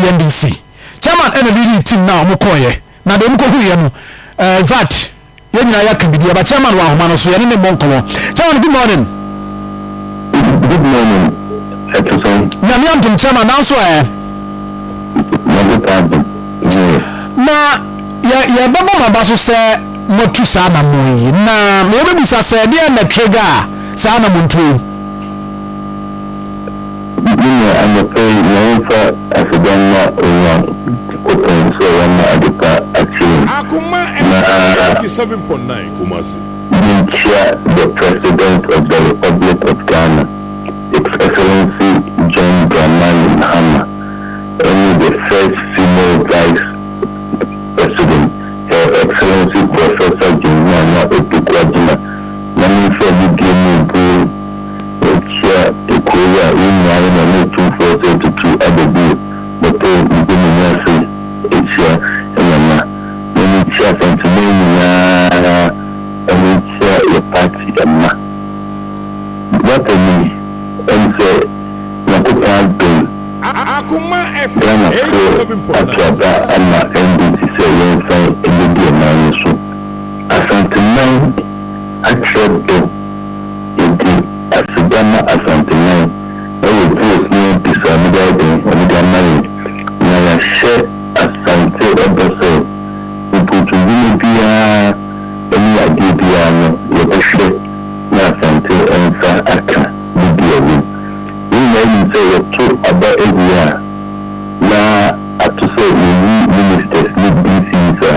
the NDC chairman ɛna leading team na ɔmo kɔɔyɛ na deɛ ɔmo kɔhu yɛ no, in fact, yɛn nyinaa yɛ ka bibi aba. Chairman wɔ ahoma no so, yɛne ne mmɔ nkɔmɔ. Chairman, good morning. Good morning. Ɛte sɛn? Nyame adom, chairman, nanso Nyame adom. Na yɛ yɛbɛbɔ mo aba so sɛ moatu saa anammɔn yi, na yɛbɛbisa sɛ deɛ na trigger a saa anammɔntuo yi? Nínú anɔpɛ yi, na yɛmfa aseda ma Onyankopɔn sɛ wama adepa akyerɛ mu. Akuma Na 87.9 Kumasi. Yɛnkyia the President of the Republic of Ghana, His Excellency John Dramani Mahama, ɛne the first female Vice President, Her Excellency Professor Jane Naana Opoku-Agyemang. Na memfa anidie mu buo akyia ekuo yi a yɛn nyinaa yɛ na Otumfoɔ Osei Tutu abɛbu bɛtɔ ndwomani ase akyia ɛnana na mekyia Asanteman nyinaa, ɛne kyia yɛ party ɛma wapani ɛm sɛ Nyankopɔn adom. Akuma FM Ghanafoɔ ato 87.9 aba ama NDC sɛ yɛmfa ɛbɛdi ɔman no so. Asanteman akyerɛ dɔ, yɛde aseda ma Asanteman ɛwɔ vote ne MPs a ɔmode ayɛ den ɔmode ama yɛn, na yɛahyɛ Asante ɛbɔ sɛ mpuntumdwuma biara ne adeɛ biara no, yɛbɛhwɛ na Asante nsa aka ne bi ɛwom. Yɛn nyinaa nim sɛ yɛto aba awie a, na ato sɛ yɛyi ministers ne DCs a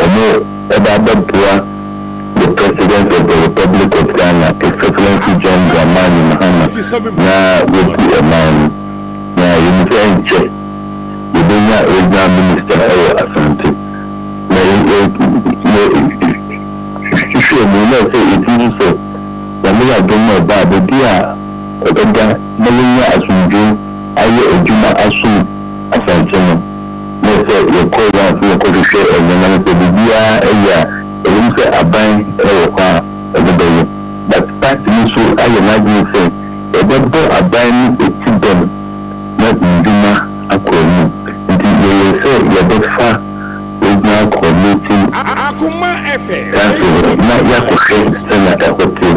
ɔmo ɛba abɛboa the President of the Republic of Ghana, His Excellency John Dramani Mahama, na yɛdi ɔman no. Na yɛnim sɛ ɛnkyɛ yɛbɛnya regional minister ɛwɔ Asante. Na yɛhwehwɛ mu na sɛ yɛtumi sɛ Nyame yɛ adom ma ɔba a, baabi a ɔbɛda na yɛnya asomdwoe ayɛ adwuma asom Asante no, na sɛ yɛkɔ yɛn ase yɛkɔhwehwɛ nneɛma no sɛ biribiara ɛyɛ a, ɛwom sɛ aban ɛwɔ hɔ a ɔmo bɛyɛ, but party no nso ayɛ n'adwene sɛ yɛbɛbɔ aban no eti dɛm na ndwuma akɔ anim. Nti yɛyɛ sɛ yɛbɛfa regional coordinating Akuma FM council na yɛakɔhwɛ sɛnea ɛhɔ te.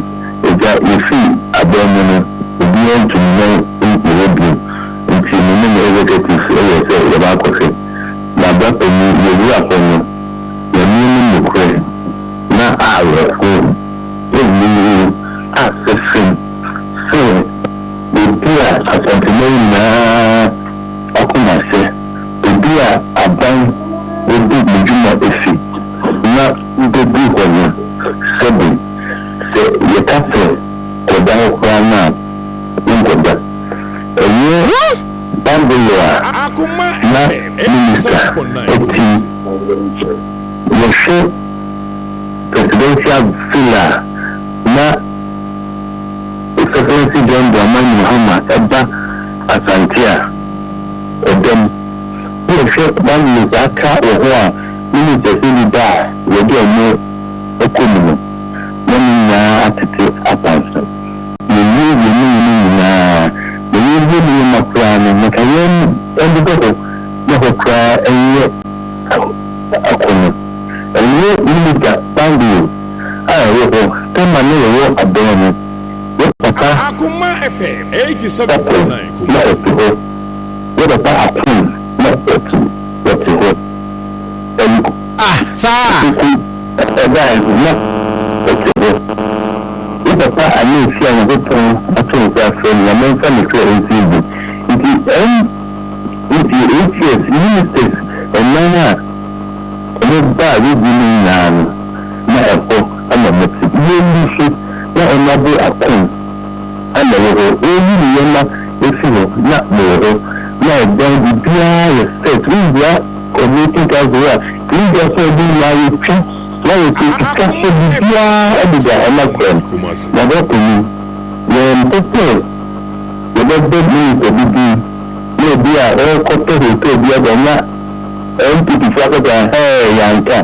Agya, yɛfii abɛn mu no, obiara ntumi nan nkɔ hɔ bio, nti me ne me executives ɛyɛ sɛ yɛbɛakɔhwɛ. Na abrapani, yɛwura hɔ no, yɛne no nokorɛ na awerɛho ɛnniwu asesem sɛ obi a Asanteman nyinaa akoma sɛ obi a aban odi ne dwuma efi na bɛdu hɔ no, sɛbi, sɛ yɛka sɛ kɔda hɔ koraa no a, nkɔda. Ɛnyɛ bungalow a Akuma na FM minister 87.9 ɛti Kumasi. yɛhwɛ presidential villa na His Excellency John Dramani Mahama ɛba Asante a ɛdɛm, na yɛhwɛ bungalows aka wɔ hɔ a ministers bi ba a yɛde ɔmo ɛkɔ mu no, na ne nyinaa atete apansa. Yɛwie yɛn mu no nyinaa na yɛwie ne nneɛma koraa no, nka yɛn ɛdodɔ hɔ na hɔ koraa ɛnyɛ akɔnɔ. Ɛnyɛ minister bungalow a ɛwɔ hɔ tɛma ne yɛwɔ abɛn no, yɛ papa Akuma FM Ɔkɔ 87.9 na Kumasi. ɔte hɔ, yɛ papa Akom na ɔte hɔ ɛn Ah, saa. Kuku ɛdaa na ɔte hɔ, yɛ papa Anesi a Nyankopɔn ato nsa afrɛ no, Nyame nfa ne kra nsi bi. Nti ɛn nti 8 years ministers ɛnan a ɔmo baa yɛdi no nyinaa no, na ɛhɔ ama ɔmo te. Yɛn bi so na ɔnabo Akom ama wɔ hɔ, ɛyi ne nneɛma efi hɔ na mewɔ hɔ na ɛdan biribiara yɛ set. Wowura community council a, wowura sɛ ɔde nyinaa yɛtwa na yɛtwa sika sɛ biribiara ɛdeda ɛma kwan. Kumasi. Na bɛkɔni yɛmpɛ sɛ yɛbɛbɔ minister bi din na obi a ɔrekɔtɔ hotel bi aba na NPP fo akɔta hɛɛ yanka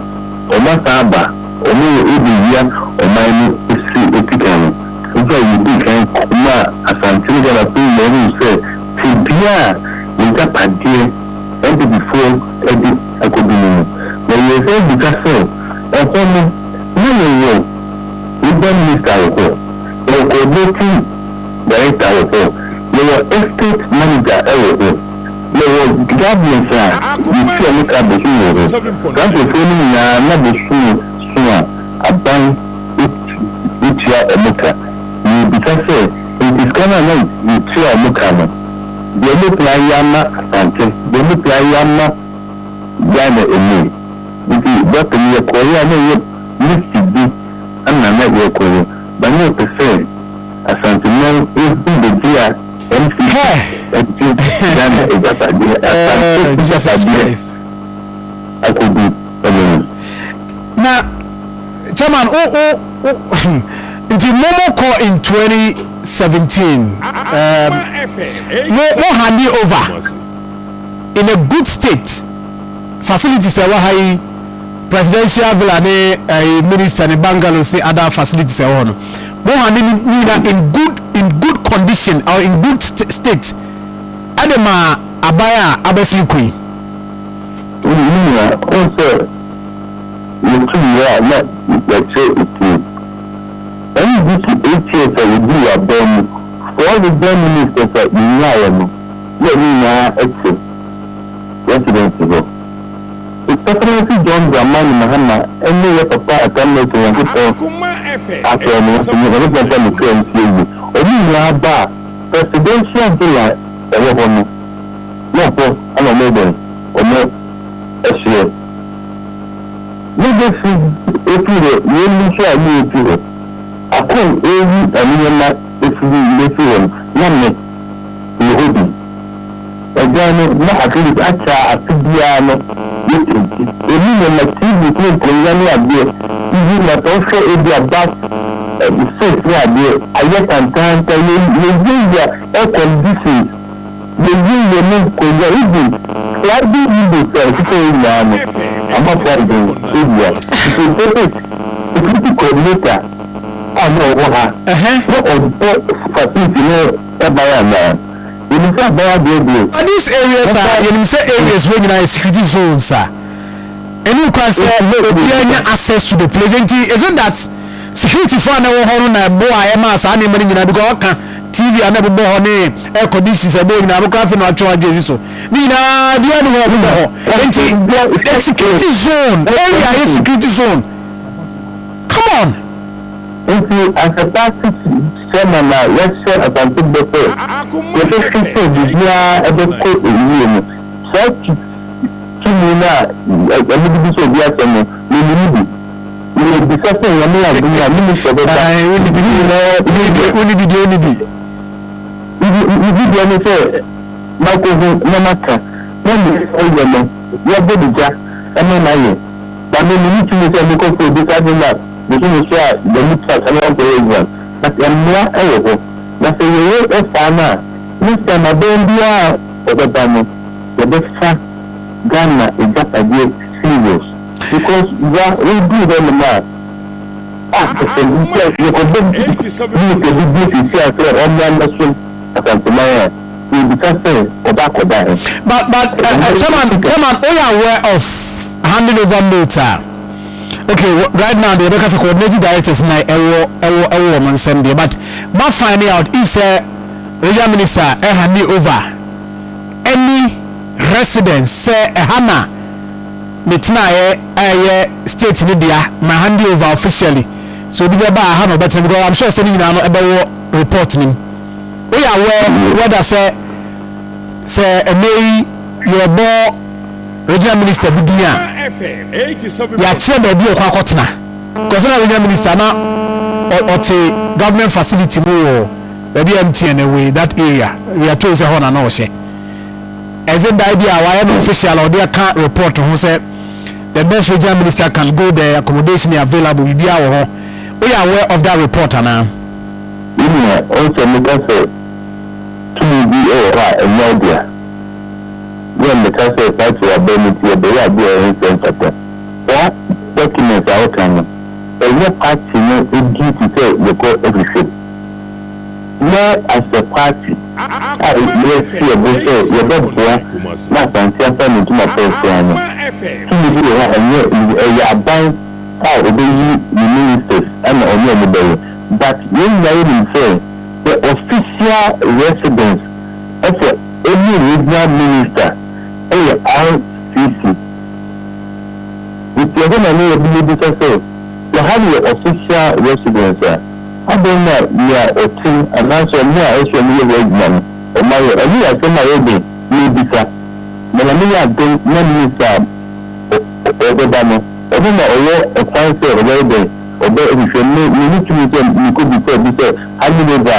ɔma saa aba ɔmo yɛ ebewia ɔman no esi esika no. Nfa yɛdi kan kuma Asante ne Ghana fo nyinaa hu sɛ tebea a n'agyapadeɛ. Yɛsan bisa sɛ, ɛhɔ no, na yɛwɔ Regional Minister wɔ hɔ, yɛwɔ Coordinating Director wɔ hɔ, yɛwɔ Estate Manager wɔ hɔ, yɛwɔ Governors a yɛtua wɔn ka bosome wɔ hɔ. Saa nkurɔfoɔ no nyinaa na bosome so a aban tua wɔn ka. Yɛrebisa sɛ, nti sika no a na yɛtua wɔn ka no, deɛ wɔbɛtumi ayɛ ama Asante, deɛ wɔbɛtumi ayɛ ama Ghana emu. Nti dɔkta no yɛkɔeɛ a na ɛyɛ list bi na na yɛrekɔyɛ but na yɛpɛ sɛ Asanteman ɛhu baabi a NPP ɛde Ghana agyapadeɛ, Asante agyapadeɛ akɔdu ɛno no. Na chairman wo wo wo nti mo mo kɔ in 2017 mo hand over in a good state facilities ɛwɔ ha yi, presidential villa ne minister ne bungalows ne other facilities ɛwɔ hɔ no, mo hand ne nyinaa in good condition or in good state ɛde ma aban a abɛsi kɔ yi? Ne nyinaa ɔn sɛ yɛtu wie a na yɛkyerɛ etie. NDC 8 years a yɛdi wɔ aban mu, four regional ministers a yɛnyaeɛ no, na ɛne nyinaa ɛte residency hɔ. His Excellency John Dramani Mahama ɛne yɛ papa Atta Mills, Onyankopɔn afɛ no, Onyankopɔn fa ne kra nsie yie, ɔmo nyinaa ba a, presidential villa ɛwɔ hɔ no na ɔhɔ ɛna ɔmo dɛn ɔmo ɛhyɛ ne bɛsi efiri hɔ. Yɛn nso a ne efi hɔ akɔn eyi nneɛma efiri hɔ no na me wɔ hɔ bi. Ɛdan no na at least akyɛ a afe biara no yɛpenti emu nneɛma, TV ne nkonnwa ne adeɛ ibi na sɛ wohwɛ ebi a bath sink ne adeɛ ayɛ tantanta. Yɛ yɛyiayia air conditions, yɛyiayia mu nkonnwa, even sliding windows a ɛhyehyɛ yɛ nyinaa no ama sliding ewia. Nti deputy security coordinator a na ɔwɔ ha na ɔbɔ facility no ɛban anaa yɛnim sɛ aban adeɛ deɛ. But these areas a yɛnim sɛ areas wɔ nyinaa yɛ security zones a ɛnu kwan sɛ obiara nya access to the place, nti is it that security fo a na ɛwɔ hɔ no na ɛboa a ɛma saa nneɛma no nyinaa? Because ɔka TV a na ɛbobɔ hɔ ne air conditions a ɛbɔ nyinaa abɛkɔ afei na atwe adwe esi so ne nyinaa biara ne hɔ ɛbobɔ hɔ. Nti the security zone area yɛ security zone, come on. Nti as a party chairman a yɛhyɛ Asante bɔ sɛ yɛbɛhwɛ sɛ biribiara ɛbɛkɔ yie no, saa tumi no a ɛmo de bi sɛ obi asɛm no, menim bi. Yɛbisa sɛ Nyame yɛ adom a minister bɛba. Woni bi, woni bi deɛ, woni bi. Bibi deɛ ne sɛ makɔhu na maka na me ɔyɛ no yɛbɔ ne gya ɛma no ayɛ ba me mene tumi sɛ mekɔfo obi saa de na bosome so a yɛne tra sɛ na wankɔyɛ exam, but mmoa ɛwɔ hɔ na sɛ yɛyɛ ɛsaa no a, next time abɛn biara a ɔbɛba no, yɛbɛfa Ghana agyapadeɛ serious because wa woduru hɔ nom a a sɛ yɛkɔbɔ minister bi bi sisi a sɛ ɔmmra mmɛsom Asanteman a, yɛbisa sɛ ɔba akɔda he? But chairman, we are aware of handing over notes ah. Okay, right now the because coordinating directors na ɛwɔ wɔn nsɛm deɛ, but ma find out if sɛ regional minister ɛ hand over any residence sɛ ɛha na ne tenaeɛ ɛyɛ state ne dea, ma hand over officially so obi bɛba aha na ɔbɛtena, because I'm sure sɛ ne nyinaa no ɛbɛwɔ report nim. We are aware whether sɛ ɛnɛ yi yɛbɔ regional minister bi din a, yɛakyerɛ baabi a ɔkɔ akɔtena, because na regional minister na ɔte government facility mu wɔ baabi a MTN ɛwɔ that area. We are told sɛ hɔ na na ɔhyɛ. Ɛdze dan bi a wayɛ no official a ɔde aka report ho sɛ the next regional minister can go there, accommodation is available, biribiara wɔ hɔ. We are aware of that report anaa? Nea ɔnsɛ meka sɛ tumi bi wɔ hɔ a ɛnyɛ wo dea. Yɛ mmeka sɛ party aba mu nti yɛbɛyɛ adeɛ a ɛho nsɛ mfata. Saa document a woka no, ɛnyɛ party no duty sɛ yɛkɔ ahwehwɛ mu. Yɛ as a party, a yɛasi yɛn bo sɛ yɛbɛboa na Asante afa ne ntoma frafra no. Tumi bi wɔ hɔ a ɛnyɛ ɛyɛ aban a ɔbɛyi ne ministers ɛna ɔne ɔmo bɛyɛ, but yɛn nyinaa yɛnim sɛ the official residence for any regional minister ɛyɛ RCC. Nti ɛhɔ na ne yɛde yɛbisa sɛ, sɛ ha yɛ official residence a, adɛn na nea ɔte anaasɛ ɔmo a ɛsɛ ɔmo yɛ hɔ adwuma no ɔmo ayɛ? Ɛno yɛ asɛm a yɛde yɛbisa. Na Nyame yɛ adom na minister a ɔbɛba no, ɔno na ɔwɔ ɛkwan sɛ ɔbɛyɛ dɛn, ɔbɛhwehwɛ. Me menni tumi sɛ mekɔbisa obi sɛ handing over a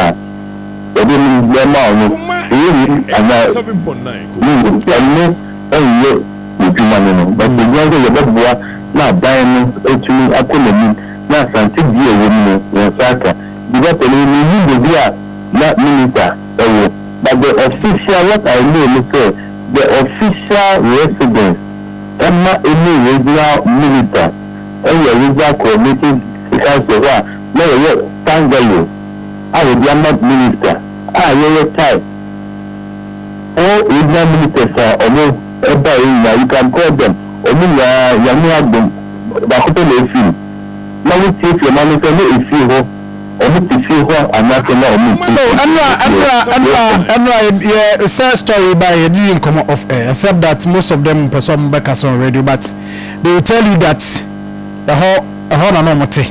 yɛde no bɛma wo no, ɛyɛ wei anaa menyɛ. Ɛno ɛnyɛ adwuma no, but ehia sɛ yɛbɛboa na aban no atumi akɔ n'anim na Asante bea a ɛwɔ mu no yɛn nsa aka. Because ɛno mennim baabi a na minister ɛwɔ, but the official, what I know ne sɛ the official residence ɛma any regional minister ɛyɛ Regional Coordinating Council hɔ a na yɛyɛ bungalow a wɔde ama minister a yɛyɛ type all regional ministers a ɔmo ɛba yi nyinaa, you can call them, ɔmo nyinaa, Nyame adom, baako pɛ na efi mu na wosiesie ɔmo ano sɛ ne efie hɔ, ɔmo te fie hɔ anaasɛ na ɔmo nte. No, ɛnura yɛ sɛ story ba yɛ di nkɔmɔ off air, except that most of them mpɛ sɛ ɔmo bɛka sɛ on radio, but they will tell you that ɛhɔ na ɔmo te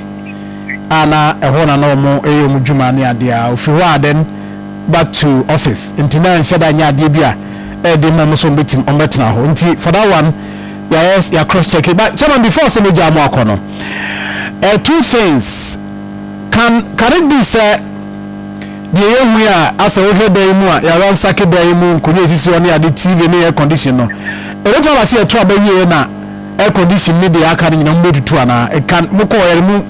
a na ɛhɔ na ɔmo ɛyɛ ɔmo dwuma ne adeɛ a ofiri hɔ a, then back to office. Nti na nhyɛ da nyɛ adeɛ bi a ɛɛde ma ɔmo so ɔmo bɛtim ɔmo bɛtena hɔ. Nti for that one, yɛayɛ yɛ cross check it. But chairman, before sɛ megya mo akɔ no, two things. Can it be sɛ deɛ yɛhu yi a asɛ wohwɛ dan yi mu a yɛara nsake dan yi mu, nkonnwa esisi hɔ ne ade, TV ne air condition no, ɛbɛtumi aba sɛ yɛto abɛwie na air condition ne deɛ aka no nyinaa mo bɛtutu anaa? Ɛka mokɔ yɛ mu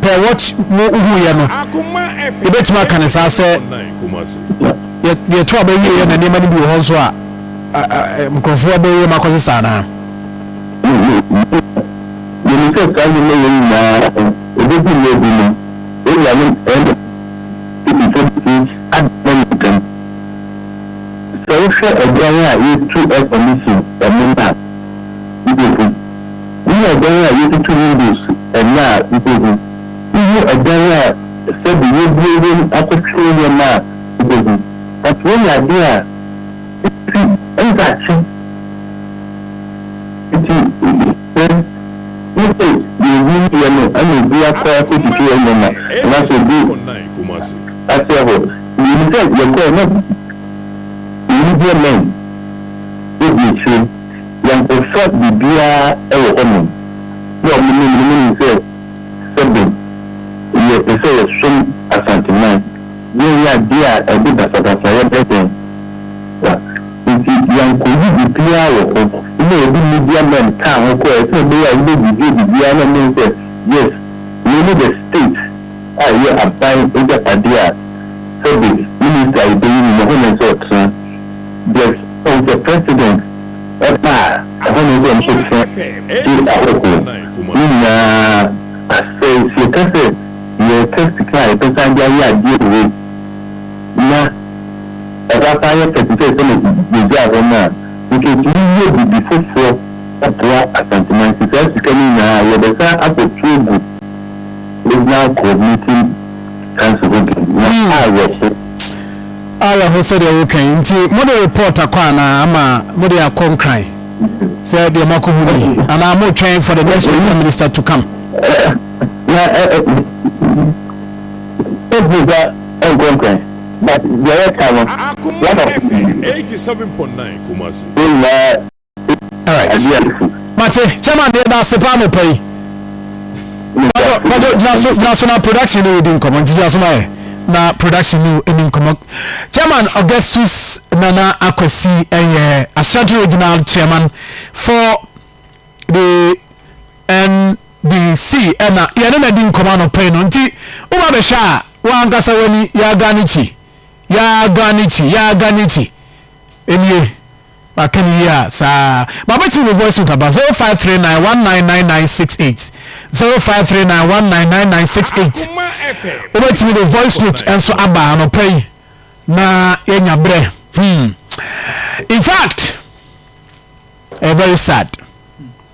pɛ, what mo hu yɛ no, yɛbɛtumi aka ne saa sɛ yɛto abɛwie yɛ na nneɛma no bi wɔ hɔ nso a nkurɔfoɔ bɛwie mu akɔse saa anaa? Yɛnim sɛ saa nneɛma yɛn nyinaa ɛbɛdi mmerɛ bi no, ɛnuanom ɛna ɛbi adama no ntɛm. Sɛ wohwɛ ɛdan a yɛtu air condition ɛno no a, wobɛhu. Wohu ɛdan a yɛtutu windows ɛno a, wobɛhu. Wohu ɛdan a sɛbi yɛbue wom akɔtwe nneɛma a, wobɛhu. But wɔyɛ adeɛ a ɛfi ɛnsa akye. Nti ne sɛ yɛhu yɛ no ɛna obi akɔ akɔtutu nneɛma anaasɛ obi aseɛ hɔ. Yɛnim sɛ yɛkɔɛ na media men ɛdi akyire, yɛnkɔfa biribiara ɛwɔ hɔnom na ɔmo nim no nim sɛ sɛbe yɛpɛ sɛ yɛsom Asanteman, yɛnyɛ adeɛ a ɛde basabasa yɛbɛdɛn wa. Nti yɛnkɔyi biribiara wɔ hɔ na yɛde media men kaa ho kɔɛ sɛ ɛbɛyɛ a wobɛgyegye biribiara na ɔmo sɛ yes, wei ne the state a ɛyɛ aban agyapadeɛ a sɛbe minister a yɛbɛyi no no hɔ na sɛ ɔtena. Yes, ɔn sɛ president ɛba a, ɛhɔ na ɛsɛ ɔmo tena de ahɔhoɔ ne nyinaa asɛ. Si yɛka sɛ yɛka sika a yɛbɛsan de ayɛ adeɛ wei na ɛhɔ asan yɛ fɛ te sɛ sɛne yɛgyaa hɔ no a, nka ɛtumi yɛ biribi foforɔ ɛboa Asanteman. Nti saa sika no nyinaa yɛbɛsan akɔtu agu Regional Coordinating Council hɔ bi na awerɛho. Awerɛho sɛdeɛ woka yi. Nti mode report akɔ anaa ama mode akɔ Nkran sɛ deɛ moakɔhu ni, anaa motwɛn for the next regional minister to come? Na ɛbu sa ɛnkɔ Nkran, but deɛ yɛka no, one of nyinaa Alright. adeɛ a ɛfu. Mate, chairman, deɛ da ase paa mopɛ yi. Bato, gyina so, gyina so na production ne wodi nkɔmmɔ. Nti gyina so ma yɛ na production ne ɛni nkɔmmɔ. Chairman Augustus Nana Akwasi ɛyɛ Ashanti Regional Chairman for the NDC, ɛna yɛne na di nkɔmmɔ anɔpɛ yi no. Nti woba bɛhwɛ a, wankasa w'ani yɛaga ne kyi, yɛaga ne kyi, yɛaga ne kyi ɛnie waka ne yie a saa. Mabɛtumi mo voice note aba 0539199968, 0539199968. Wobɛtumi de voice note nso aba anɔpa yi. Na yɛnya berɛ. In fact, ɛyɛ very sad.